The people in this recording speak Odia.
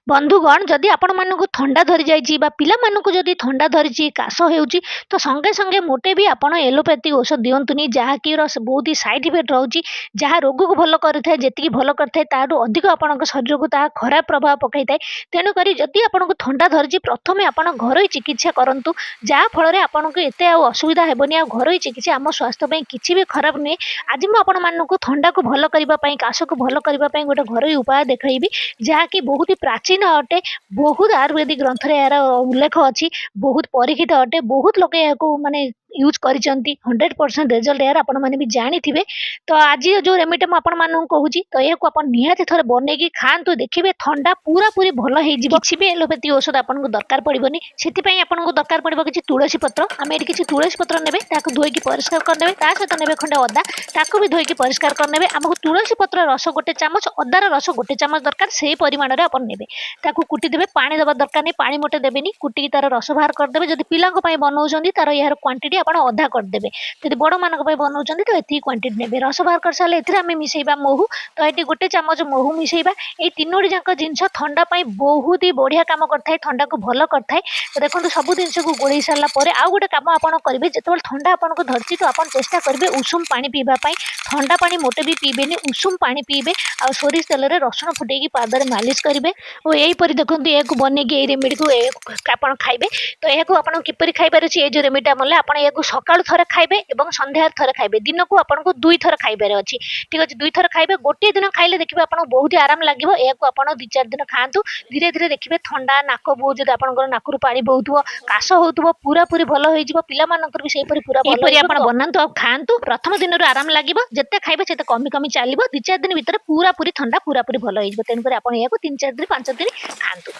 ବନ୍ଧୁଗଣ, ଯଦି ଆପଣମାନଙ୍କୁ ଥଣ୍ଡା ଧରିଯାଇଛି ବା ପିଲାମାନଙ୍କୁ ଯଦି ଥଣ୍ଡା ଧରିଛି, କାଶ ହେଉଛି, ତ ସଙ୍ଗେ ସଙ୍ଗେ ମୋଟେ ବି ଆପଣ ଏଲୋପାଥି ଔଷଧ ଦିଅନ୍ତୁନି, ଯାହାକି ବହୁତ ହି ସାଇଡ଼୍ ଇଫେକ୍ଟ ରହୁଛି। ଯାହା ରୋଗକୁ ଭଲ କରିଥାଏ, ଯେତିକି ଭଲ କରିଥାଏ, ତାଠୁ ଅଧିକ ଆପଣଙ୍କ ଶରୀରକୁ ତାହା ଖରାପ ପ୍ରଭାବ ପକାଇଥାଏ। ତେଣୁକରି ଯଦି ଆପଣଙ୍କୁ ଥଣ୍ଡା ଧରିଛି, ପ୍ରଥମେ ଆପଣ ଘରୋଇ ଚିକିତ୍ସା କରନ୍ତୁ, ଯାହାଫଳରେ ଆପଣଙ୍କୁ ଏତେ ଆଉ ଅସୁବିଧା ହେବନି। ଆଉ ଘରୋଇ ଚିକିତ୍ସା ଆମ ସ୍ୱାସ୍ଥ୍ୟ ପାଇଁ କିଛି ବି ଖରାପ ନୁହେଁ। ଆଜି ମୁଁ ଆପଣମାନଙ୍କୁ ଥଣ୍ଡାକୁ ଭଲ କରିବା ପାଇଁ, କାଶକୁ ଭଲ କରିବା ପାଇଁ ଗୋଟେ ଘରୋଇ ଉପାୟ ଦେଖାଇବି, ଯାହାକି ବହୁତ ହି ପ୍ରାଚୀନ ଅଟେ। ବହୁତ ଆୟୁର୍ବେଦିକ ଗ୍ରନ୍ଥରେ ଏହାର ଉଲ୍ଲେଖ ଅଛି, ବହୁତ ପରୀକ୍ଷିତ ଅଟେ, ବହୁତ ଲୋକ ଏହାକୁ ମାନେ ୟୁଜ୍ କରିଛନ୍ତି। 100% ରେଜଲ୍ଟ ଏହାର ଆପଣମାନେ ବି ଜାଣିଥିବେ। ତ ଆଜି ଯେଉଁ ରେମିଡ଼ିଟା ମୁଁ ଆପଣମାନଙ୍କୁ କହୁଛି, ତ ଏହାକୁ ଆପଣ ନିହାତି ଥରେ ବନେଇକି ଖାଆନ୍ତୁ, ଦେଖିବେ ଥଣ୍ଡା ପୁରାପୁରି ଭଲ ହେଇଯିବ। କିଛି ବି ଏଲୋପାଥି ଔଷଧ ଆପଣଙ୍କୁ ଦରକାର ପଡ଼ିବନି। ସେଥିପାଇଁ ଆପଣଙ୍କୁ ଦରକାର ପଡ଼ିବ କିଛି ତୁଳସୀ ପତ୍ର। ଆମେ ଏଠି କିଛି ତୁଳସୀ ପତ୍ର ନେବେ, ତାକୁ ଧୋଇକି ପରିଷ୍କାର କରିନେବେ। ତା ସହିତ ନେବେ ଖଣ୍ଡେ ଅଦା, ତାକୁ ବି ଧୋଇକି ପରିଷ୍କାର କରିନେବେ। ଆମକୁ ତୁଳସୀ ପତ୍ର ରସ ଗୋଟେ ଚାମଚ, ଅଦାର ରସ ଗୋଟେ ଚାମଚ ଦରକାର। ସେଇ ପରିମାଣରେ ଆପଣ ନେବେ, ତାକୁ କୁଟିଦେବେ। ପାଣି ଦେବା ଦରକାର ନାହିଁ, ପାଣି ମୋଟେ ଦେବେନି। କୁଟିକି ତାର ରସ ବାହାର କରିଦେବେ। ଯଦି ପିଲାଙ୍କ ପାଇଁ ବନଉଛନ୍ତି, ତାର ଏହାର କ୍ୱାଣ୍ଟିଟି ଆପଣ ଅଧା କରିଦେବେ। ଯଦି ବଡ଼ମାନଙ୍କ ପାଇଁ ବନଉଛନ୍ତି, ତ ଏତିକି କ୍ୱାଣ୍ଟିଟି ନେବେ। ରସ ବାହାର କରିସାରିଲେ ଏଥିରେ ଆମେ ମିଶେଇବା ମହୁ। ତ ଏଠି ଗୋଟେ ଚାମଚ ମହୁ ମିଶେଇବା। ଏଇ ତିନୋଟି ଯାକ ଜିନିଷ ଥଣ୍ଡା ପାଇଁ ବହୁତ ହି ବଢ଼ିଆ କାମ କରିଥାଏ, ଥଣ୍ଡାକୁ ଭଲ କରିଥାଏ। ତ ଦେଖନ୍ତୁ, ସବୁ ଜିନିଷକୁ ଗୋଳେଇ ସାରିଲା ପରେ ଆଉ ଗୋଟେ କାମ ଆପଣ କରିବେ। ଯେତେବେଳେ ଥଣ୍ଡା ଆପଣଙ୍କୁ ଧରିଛି, ତ ଆପଣ ଚେଷ୍ଟା କରିବେ ଉଷୁମ ପାଣି ପିଇବା ପାଇଁ। ଥଣ୍ଡା ପାଣି ମୋଟେ ବି ପିଇବେନି, ଉଷୁମ ପାଣି ପିଇବେ। ଆଉ ସୋରିଷ ତେଲରେ ରସୁଣ ଫୁଟେଇକି ପାଦରେ ମାଲିସ କରିବେ। ଓ ଏହିପରି ଦେଖନ୍ତୁ, ଏହାକୁ ବନେଇକି ଏଇ ରେମିଡ଼ିକୁ ଆପଣ ଖାଇବେ। ତ ଏହାକୁ ଆପଣ କିପରି ଖାଇବାର ଅଛି? ଏଇ ଯେଉଁ ରେମିଡ଼ିଟା ବନେଇଲେ, ଆପଣ ଏହାକୁ ସକାଳୁ ଥରେ ଖାଇବେ ଏବଂ ସନ୍ଧ୍ୟାରେ ଥରେ ଖାଇବେ। ଦିନକୁ ଆପଣଙ୍କୁ ଦୁଇଥର ଖାଇବାର ଅଛି। ଠିକ୍ ଅଛି, ଦୁଇଥର ଖାଇବେ। ଗୋଟିଏ ଦିନ ଖାଇଲେ ଦେଖିବେ ଆପଣଙ୍କୁ ବହୁତ ଆରାମ ଲାଗିବ। ଏହାକୁ ଆପଣ 2-4 ଦିନ ଖାଆନ୍ତୁ, ଧୀରେ ଧୀରେ ଦେଖିବେ ଥଣ୍ଡା, ନାକ ବୋହୁ, ଯଦି ଆପଣଙ୍କର ନାକରୁ ପାଣି ବୋହୁଥିବ, କାଶ ହେଉଥିବ, ପୁରାପୁରି ଭଲ ହେଇଯିବ। ପିଲାମାନଙ୍କର ବି ସେହିପରି ପୁରା ଏହିପରି ଆପଣ ବନାନ୍ତୁ ଆଉ ଖାଆନ୍ତୁ। ପ୍ରଥମ ଦିନରୁ ଆରାମ ଲାଗିବ। ଯେତେ ଖାଇବେ ସେତେ କମି କମି ଚାଲିବ। 2-4 ଦିନ ଭିତରେ ପୁରାପୁରି ଥଣ୍ଡା ପୁରାପୁରି ଭଲ ହେଇଯିବ। ତେଣୁକରି ଆପଣ ଏହାକୁ 3-4 ଦିନ, 5 ଦିନ ଖାଆନ୍ତୁ।